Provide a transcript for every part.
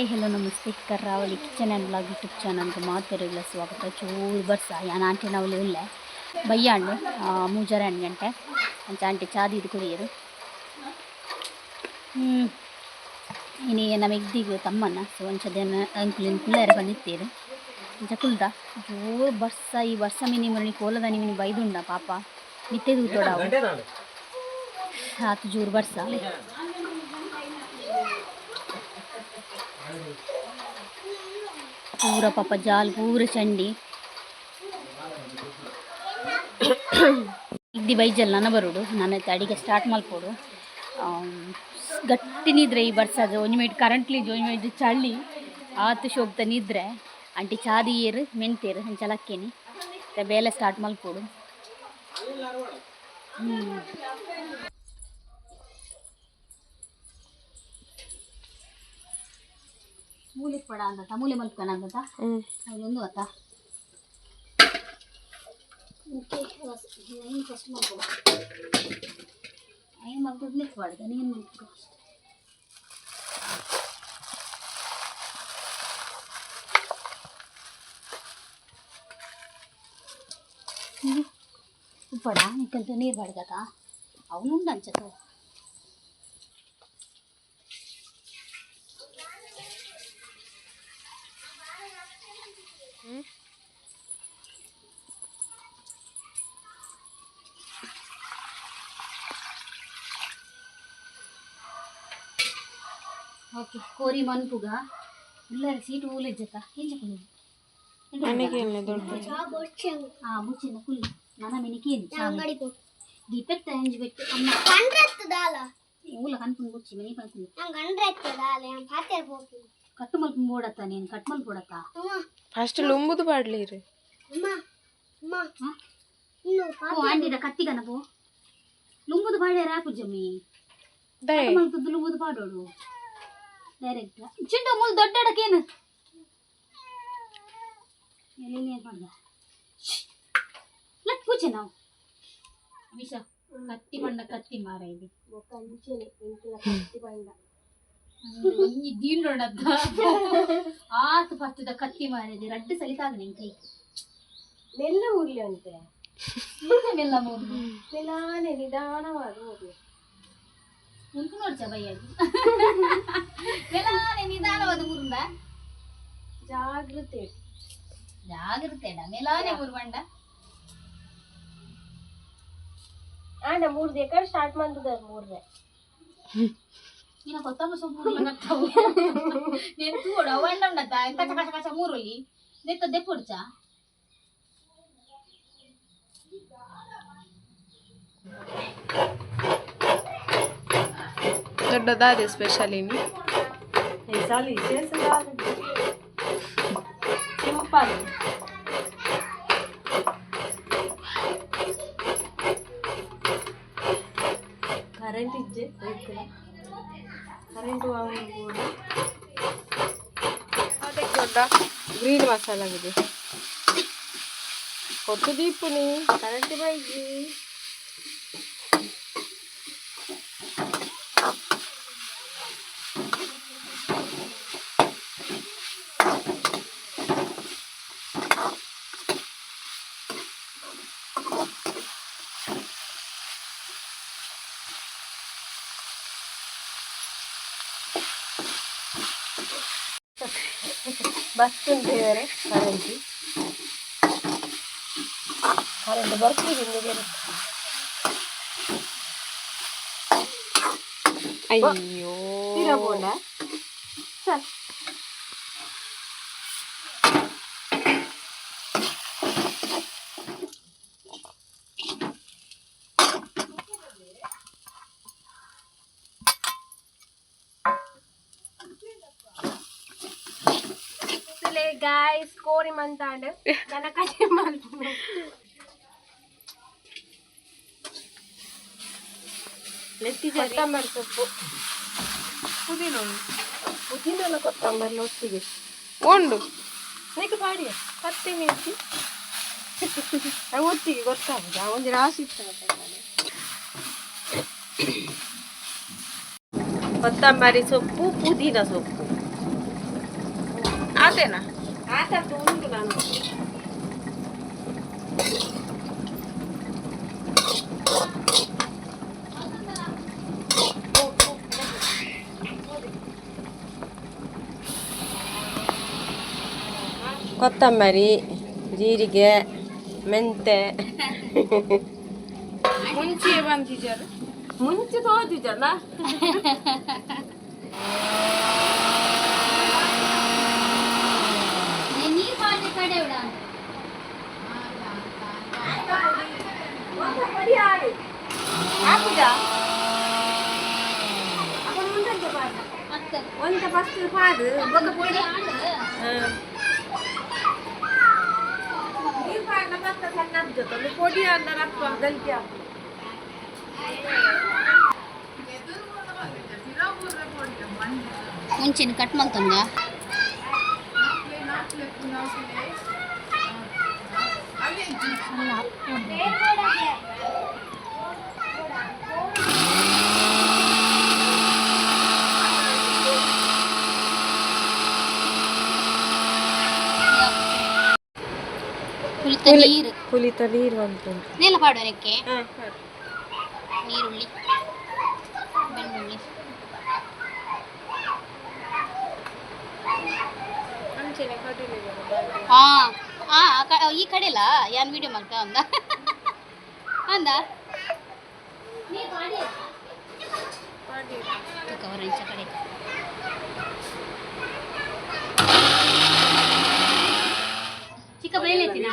Hi hello namaste. ಕರಾವಳಿ kitchen and blog YouTube ಚಾನಲ್ಗೆ ಮಾತೆರೆಗ್ಲ ಸ್ವಾಗತ. ಚೂರು ಬರ್ಸ, ಯಾನ್ ಆಂಟಿನವ್ಲು ಉಲ್ಲೆ. ಬಯ್ಯಾಂಡು ಮೂಜರೆ 2 ಗಂಟೆ. ಅಂಚ ಆಂಟಿ ಚಾ ದೀದ್ ಕುಡಿಯರು. ಇನಿ ನಮ್ಮ ಎಗ್ದಿಗ್ ತಮ್ಮನ. ಸೊ ಅಂಚ ದೇನ ಅಂಕುಲಿನ್ ಕುಲ್ಲೆರೆ ಬಂದಿತ್ತೀರು. ಅಂಚ ಕುಲ್ದ. ಜೋರು ಬರ್ಸ. ಈ ಬರ್ಸ ಮಿನಿ ಮುರಣಿ ಕೋಲದಾನಿ ಮಿನಿ ಬೈದುಂಡ ಪಾಪ ಮಿತ್ತೆ ತೂತೋಡಾವು. ಆತು ಜೋರು ಬರ್ಸ. ಪೂರ ಪಾಪ ಜಾಲ್ ಪೂರ ಚಂಡಿ. ಇದ್ದಿ ಬೈಜಲ್ ನನ ಬರೋಡು. ನಾನು ಅಡಿಗೆ ಸ್ಟಾರ್ಟ್ ಮಲ್ಪೊಡು. ಗಟ್ಟಿ ನಿದ್ರೆ ಈ ಬರ್ಸಾಗ. ಒಂಜಿ ಮಿನಿಟ್ ಕರೆಂಟ್ಲಿ, ಒಂಜಿ ಮಿನಿಟ್ ಚಳಿ. ಆತು ಶೋಕ್ತ ನಿದ್ರೆ. ಅಂಟಿ ಚಾದಿ ಏರು ಮೆಂತೇರು. ಅಂಚ ಲಕ್ಕೇನಿ. ಮತ್ತೆ ಬೇಲೆ ಸ್ಟಾರ್ಟ್ ಮಲ್ಪೊಡು. ಮೂಲೆ ಪಡ ಅಂತ, ಮೂಲೆ ಮಲ್ಪನ ಅಂತ. ಒಂದು ಅತ್ತ. ಓಕೆ, ಏನು ಫಸ್ಟ್ ಮಲ್ಪೊ. ಏನು ಮಲ್ಪಡ್ಲಿಕ್ಕೆ ಬಾಡ್ದ, ನೀನು ಮಲ್ಪು ಫಸ್ಟ್. ಉಪ್ಪಡ ಇಂಕೊಂತ ನೀರು ಬಾಡ್ಗತ್ತ. ಅವನು ಉಂಡು ಅಂಚತ್ತು. ಓಕೆ, ಕೋರಿ ಮನ್ಪುಗ ಉಲ್ಲರ ಸೀಟ್ ಊಲಿಜ್ಜತ್ತ ಎಂಚ ದೊಡ್ಡ. ಹಾ, ಮುಚ್ಚಿನ ಕುಲ್ಲಿ. ನನ್ನ ಮಿನಿಕೇನು ದೀಪೆತ್ತ ಎಂಜ್ ಬೆಟ್ಟು ಅಮ್ಮ. ಊಲ ಕನ್ಪುನ್ ಗುಚ್ಚಿ ಮಿನಿ ಪನ್ಪುನ್. ಕಟ್ಟು ಮಲ್ಪುನ್ ಬೋಡತ್ತ, ನೀನು ಕಟ್ ಮಲ್ಪೊಡತ್ತ. ಫಸ್ಟ್ ಲುಂಬುದು ಪಾಡ್ಲಿರಿ. ಓ ಆಂಡಿದ ಕತ್ತಿಗನ ಪೋ. ಲುಂಬುದು ಪಾಡ್ಯಾರ ಆಪುಜಮ್ಮಿ. ದಯೆ. ಮಲ್ತದ್ದು ಲುಂಬುದು ಪಾಡೋಡು ಡೈರೆಕ್ಟ್. ಚಿಂಟು, ಮುಲ್ ದೊಡ್ಡಡಕೇನು ಎಲ್ಲಿ ಮಾಡ್ದ? ಲತ್ ಪೂಜೆ ನಾವು ವಿಷ ಕತ್ತಿ ಬಂಡ ಕತ್ತಿ ಮಾರ ಇದು. ಒಂಜಿ ದೀಂಡೊಡತ್ತ ಆತು ಪತ್ತದ ಕತ್ತಿ ಮಾರಿದೆ. ರಡ್ಡು ಸಲಿತಾಗ ನಿನ್ ಕೈ. ಮೆಲ್ಲ ಊರ್ಲಿ ಅಂತೆ. ಮೆಲ್ಲ ಮೂರು. ಮೆಲ್ಲಾನೆ ನಿಧಾನವಾದ ಊರ್ಲಿ. ಉಂಟು ನೋಡ್ಚ ಬಯ್ಯಾಗಿ. ಮೆಲ್ಲಾನೆ ನಿಧಾನವಾದ ಊರಿಂದ. ಜಾಗೃತೆ. ಜಾಗ್ರತೆ ಮೆಲ್ಲಾನೆ ಊರು ಬಂಡ. ಆಂಡ ಮೂರ್ ದೇಕರ್ ಸ್ಟಾರ್ಟ್ ಮಂತದಾರ ಮೂರ್ರೆ. ನಿನ್ನ ಕೊತ್ತಂಬರಿ ಸೊಪ್ಪು ನತ್ತವು. నేను ತೂಡು ಅವಂಡ ಉಂಡತ್ತ ಕಚ ಕಚ ಕಚ ಮೂರುಲಿ ನೆತ್ತ ದೆಪ್ಪುಡ್ಚ. ದೊಡ್ಡದಾದೆ ಸ್ಪೆಷಲ್ ಇನಿ? ಸಿಂಪಲ್. ಕರೆಂಟ್ ಇಜ್ಜೆ. ಕರೆಂಟ್. ಅದಕ್ಕೆ ದೊಡ್ಡ ಗ್ರೀನ್ ಮಸಾಲ ಆಗಿದೆ. ಕೊಟ್ಟು ದೀಪುನಿ ಕರೆಂಟ್ ಬೈಜಿ. ಬರ್ತುಂಟು ಕರೆಂಟ್. ಕರೆಂಟ್ ಬರ್ತೀವಿ ನಿಮಗೆ. ಅಯ್ಯೋ. ತೀರಬೋಡ ಸರ್. ಗಾಯ್ಸ್, ಕೋರಿ ಮಂತಾಂಡ್ ನನ್ನ ಕಡೆ ಮಲ್ಪುನು. ಕೊತ್ತಂಬರಿ ಸೊಪ್ಪು. ಪುದೀನ ಉಂಡು. ಪುದೀನ, ಕೊತ್ತಂಬರಿ ಒಟ್ಟಿಗೆ. ಉಂಡು. ನೀಕು ಪಾಡಿಯ. ಪತ್ತೆ ಮಿರ್ಚಿ. ಅದು ಒಟ್ಟಿಗೆ ಗೊತ್ತಾಗುದ ಒಂದು ರಾಶಿ ಇತ್ತು. ಕೊತ್ತಂಬರಿ ಸೊಪ್ಪು, ಪುದೀನ ಸೊಪ್ಪು. ಆತೇನಾ? ಆತದ್ದು ಉಂಟು ನಾನು. ಕೊತ್ತಂಬರಿ, ಜೀರಿಗೆ, ಮೆಂತೆ. ಮುಂಚೆ ಬಂದಿದ್ದಾರೆ. ಮುಂಚೆ ತೋಜಿಜಲ್ಲ. ನೀರು ಪಾಡ್ದೆ ಕಡೆ ಉಡ. ಒಂತ ಫಸ್ಟ್ ಪಾಡು ಬೊಕ್ಕ ಪೊಡಿ. ನೀರು ಪಾಡ್ನ ಪತ್ತ ಸಣ್ಣ ಜೊತೆ ಪೊಡಿ ಅಂದ ರಪ್ಪ ಗಲ್ಕಿ ಹಾಕು. ಮುಂಚಿನ ಕಟ್ ಮಲ್ತೊಂದ. ಪುಳಿತ ನೀರು. ಪುಲಿತ ನೀರು ಬಂತು. ನೆಲ ಪಾಡೋನಕ್ಕೆ ನೀರುಳ್ಳಿ, ಬೆಳ್ಳುಳ್ಳಿ. ಅಂಚೆನೆ ಕಡಿಮೆ. ಹಾ ಆ ಈ ಕಡೆಲ್ಲ ಯಾನ್ ವಿಡಿಯೋ ಮಾಡ್ತಾ ಅಂದ ಅಂದ ಕವರ್ ಕಡೆ. ಚಿಕ್ಕ ಬೇಲೆತ್ತಿನ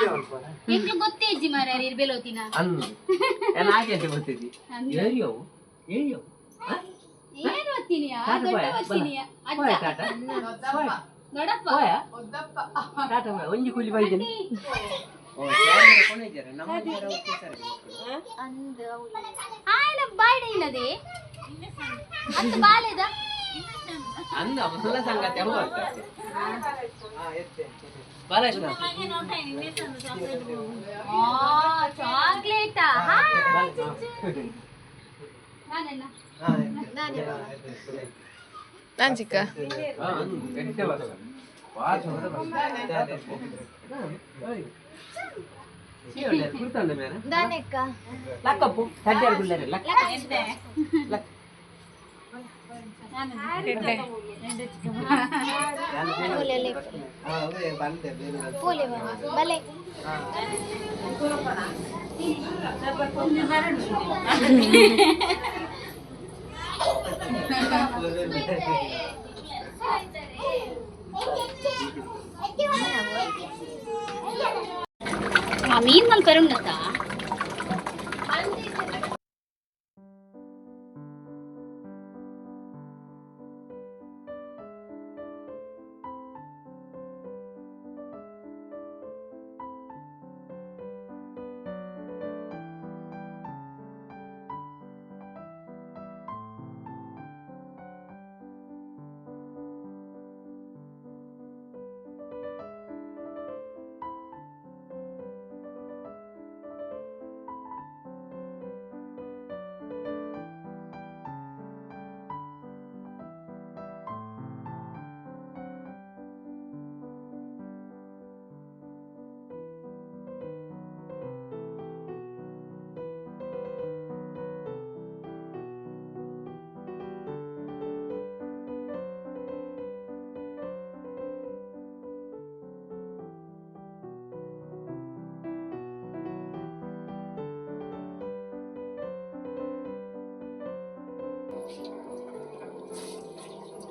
ಎಂಕ್ಲು ಗೊತ್ತೇ ಇಜ್ಜಿ ಮಾರ್ರೆ, ಇರ್ ಬೇಲೋತಿನ. ಅನ್ನು ನಾನು ಹಾಗೆ ಅಂತ ಗೊತ್ತಿದ್ದಿ. ಏರಿಯವು ಏರಿಯವು. ಏನು ಒತ್ತೀನಿ? ಟಾಟಾ. ದೊಡ್ಡ ಬಾಯ. ಒತ್ತೀನಿ ಅಜ್ಜ. ಹೋಯ ಟಾಟಾ. ದೊಡ್ಡಪ್ಪ. ಹೋಯ ಟಾಟಾ ಬಾಯ. ಒಂಜಿ ಕೂಲಿ ಬೈದೇನೆ. ಓ ಕೊನೆ ನಮ್ಮ. ಆಯ್ನ ಬಾಯ್ಡ ಇಲ್ಲದೆ ಅತ್ತ ಬಾಲೆದ. ಅಂದ ಮೊದಲ ಸಂಗತಿ ಅವು ಅಂತ. ಬಾಲಕೃಷ್ಣ. ಆ ಚಾಕ್ಲೇಟ್. ಹಾಯ್ ಚುಚ್ಚು. ನಾನೇನ? ನಾನು ಚಿಕ್ಕ. ಲಕ್ಕಪ್ಪು ಸಡ್ಡಾರ್ ಗುಳ್ಳರೆ ಲಕ್ ಲಕ್. ಆ ಮೀನ್ ಮಲ್ಪರೆ ಉಂಡತ್ತ.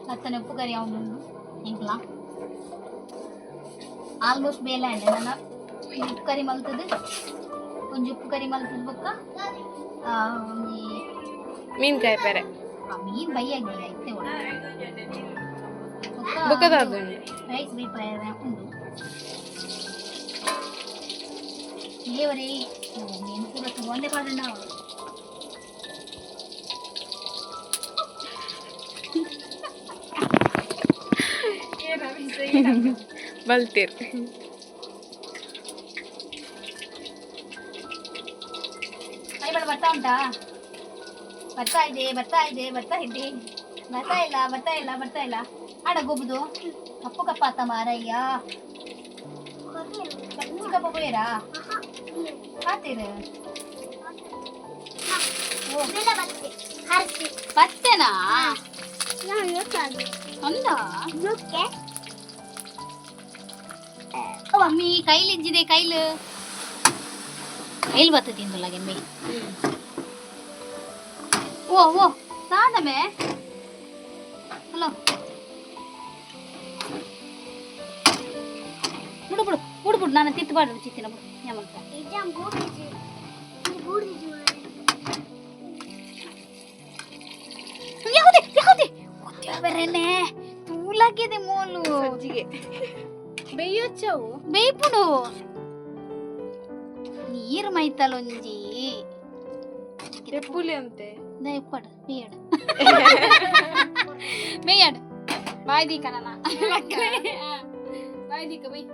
ಲತ್ತನೆ ಉಪ್ಪು ಕರಿ ಅವನು ಎಂಕ್ಲ ಆಲ್ಮೋಸ್ಟ್ ಬೇಲೆ ಅಂಡೆ. ನನ್ನ ಉಪ್ಪು ಕರಿ ಮಲ್ತದ, ಒಂಜಿ ಉಪ್ಪು ಕರಿ ಮಲ್ತದ ಬೊಕ್ಕ ಒಂಜಿ ಮೀನ್ಕಾಯಿ ಪೆರೆ. ಆ ಮೀನ್ ಬೈಯಾಗಿ ಐತೆ. ಬೊಕ್ಕದ ಉಂಡು. ರೈಸ್ ಬೇಪಾಯ ಉಂಡು. ದೇವರೇ, ಮೀನು ಪೂರ ಒಂದೇ ಪಾಡಣ್ಣ. ಬಲ್ತೀರ್. ಕೈಬಳ ಬರ್ತಾ ಉಂಟಾ? ಬರ್ತಾ ಇದೆ, ಬರ್ತಾ ಇದೆ, ಬರ್ತಾ ಇದೆ. ಬರ್ತಾ ಇಲ್ಲ, ಬರ್ತಾ ಇಲ್ಲ, ಬರ್ತಾ ಇಲ್ಲ. ಆಡ ಗೊಬ್ಬದು ಕಪ್ಪು ಕಪ್ಪಾತ ಮಾರಯ್ಯ. ಕಪ್ಪ ಪೋಯರಾ ಪಾತೀರು. ಪತ್ತೆನಾ? ಒಂದಾ ಮಮ್ಮಿ ಕೈಲಿ ಇಜ್ಜಿದೆ. ಕೈಲು ಕೈಲು ಬತ್ತ ತಿಂದುಲ್ಲ ಗೆಮ್ಮಿ. ಓ ಓ ಸಾದಮೆ. ಹಲೋ, ಬಿಡು ಬಿಡು ಬಿಡು ಬಿಡು. ನಾನು ತಿತ್ತಬಾರ್ದು ಚಿತ್ತಿನ ಬಿಡು. ಏಮಂತ ಯಾವುದೇ ಯಾವುದೇ ಗೊತ್ತಾವರೇನೆ ತೂಲಾಗಿದೆ ಮೋಲು. ಸಜ್ಜಿಗೆ ಬೇಯೊಚ್ಚವು. ಬೇಯ್ಪುಡು ನೀರು ಮೈತಲೊಂಜಿ. ತೆಪ್ಪುಲಿ ಅಂತೆ. ಇಪ್ಪಡು ಬೇಯಡು ಬೇಯಡು. ಬಾಯ್ ದೀಕ ನನ್ನ ಬಾಯ್ ದೀಕ ಬೈ.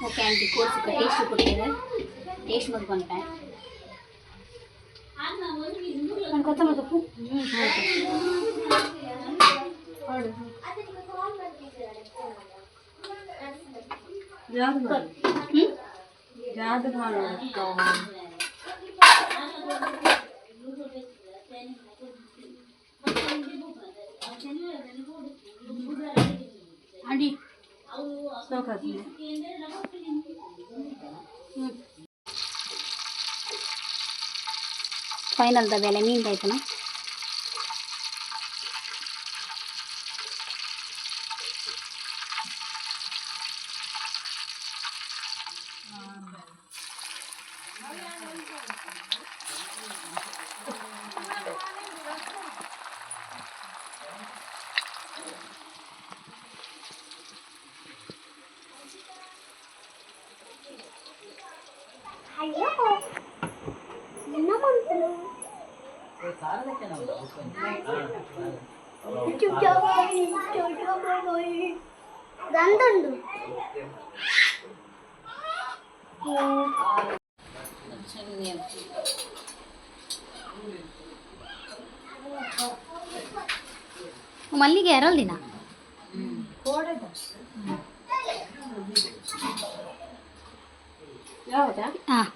ಓಕೆ ಆಂಟಿ, ಕೋರ್ಸ್ ಟೇಸ್ಟ್ ಕೊಟ್ಟಿದ್ದಾರೆ. ಟೇಸ್ಟ್ ಮಲ್ಕೊಂಡೆ ನಾನು. ಕೊತ್ತಂಬರಿ ಸೊಪ್ಪು. ಹ್ಞೂ. ಯಾವ್ದು? ಆಂಟಿ. ಸಾಕಾಗ್ತದೆ. ಫೈನಲ್ the ಬೆಲೆ ಮೀನ್ ಆಯ್ತನ. ಅಯ್ಯೋ, ನಿನ್ನ ಮಂತ್ರು. ಗಂಧುಂಡು. ಮಲ್ಲಿಗೆ ಎರಲ್ ದಿನ. ಯಾವುದಾ? ಹಾಂ.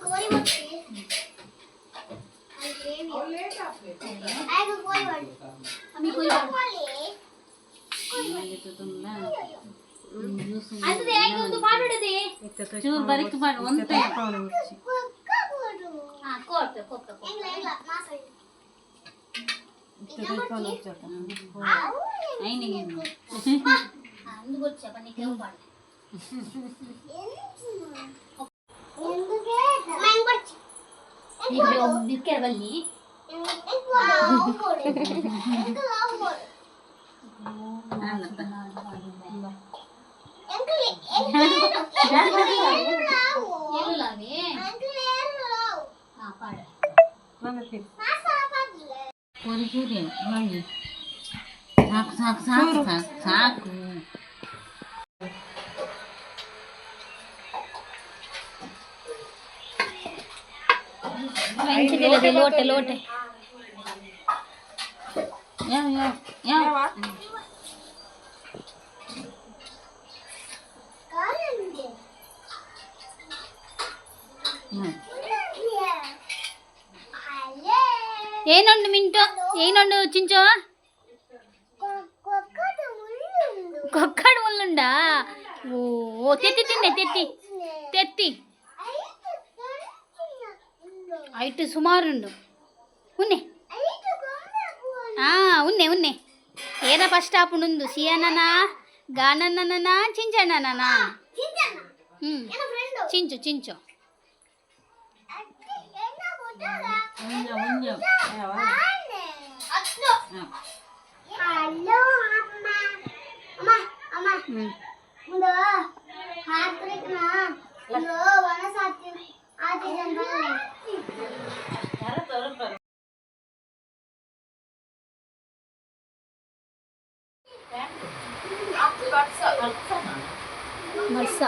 ಕೋರಿ ಬತ್ತಿ ಆಯ್ತು ಕೋರಿ ಬಡ್ಡಿ ಅಮ್ಮಿ ಕೋರಿ ಅದು ಹೇಗೆ ಒಂದು ಪಾಡುಡದೆ. ಚೂರು ಬರಿಕ್ ಮಾಡು ಒಂತೆ. ಹಾ, ಕೋರ್ಪೆ ಕೋರ್ಪೆ. ಐನಿಗೆ. ಹಾ, ಒಂದು ಗೊಚ್ಚ ಬನ್ನಿ ಕೆವು ಪಾಡು. ಬಿಕ್ಕೇರ್ ಬಲ್ಲಿ. ಎಲ್ಲುಲಾವೆ. ಹಾ, ಪಾಡು. ಕೋರಿ ಚೂರಿ ಮಾಡಿ. ಸಾಕು ಸಾಕು ಸಾಕು ಸಾಕು ಸಾಕು. ಎಂಚಿದಿಲ್ಲದೆ ಲೋಟೆ ಲೋಟೆ. ಯಾವ ಯಾವ ಯಾವ? ಹ್ಮ್. ಏನೊಂಡು ಮಿಂಟು, ಏನೊಂಡು ಚಿಂಚೋ? ಕೊಕ್ಕಡು ಮುಳ್ಳುಂಡಾ? ಓ, ತೆತ್ತಿ ತಿಂದೆ, ತೆತ್ತಿ ತೆತ್ತಿ. ಐಟು ಸುಮಾರುಂಡು. ಉನ್ನೆ, ಆ ಉನ್ನೆ ಉನ್ನೆ. ಏನ ಫಸ್ಟ್ ಆಪುಂಡುಂದು? ಸಿಯನನ, ಗಾನನನ, ಚಿಂಚಣ್ಣನ? ಹ್ಮ್, ಚಿಂಚು ಚಿಂಚು. ಒಂಜ ಒಂಜ. ಹಲೋ ಅಮ್ಮ, ಅಮ್ಮ ಅಮ್ಮ. ಹ್ಮ್. ಒಂದು ಹಾತ್ರಿಕ್ನ ಒಂದು ವನಸಾತಿ ಆತಿ. ಬರ್ಸ.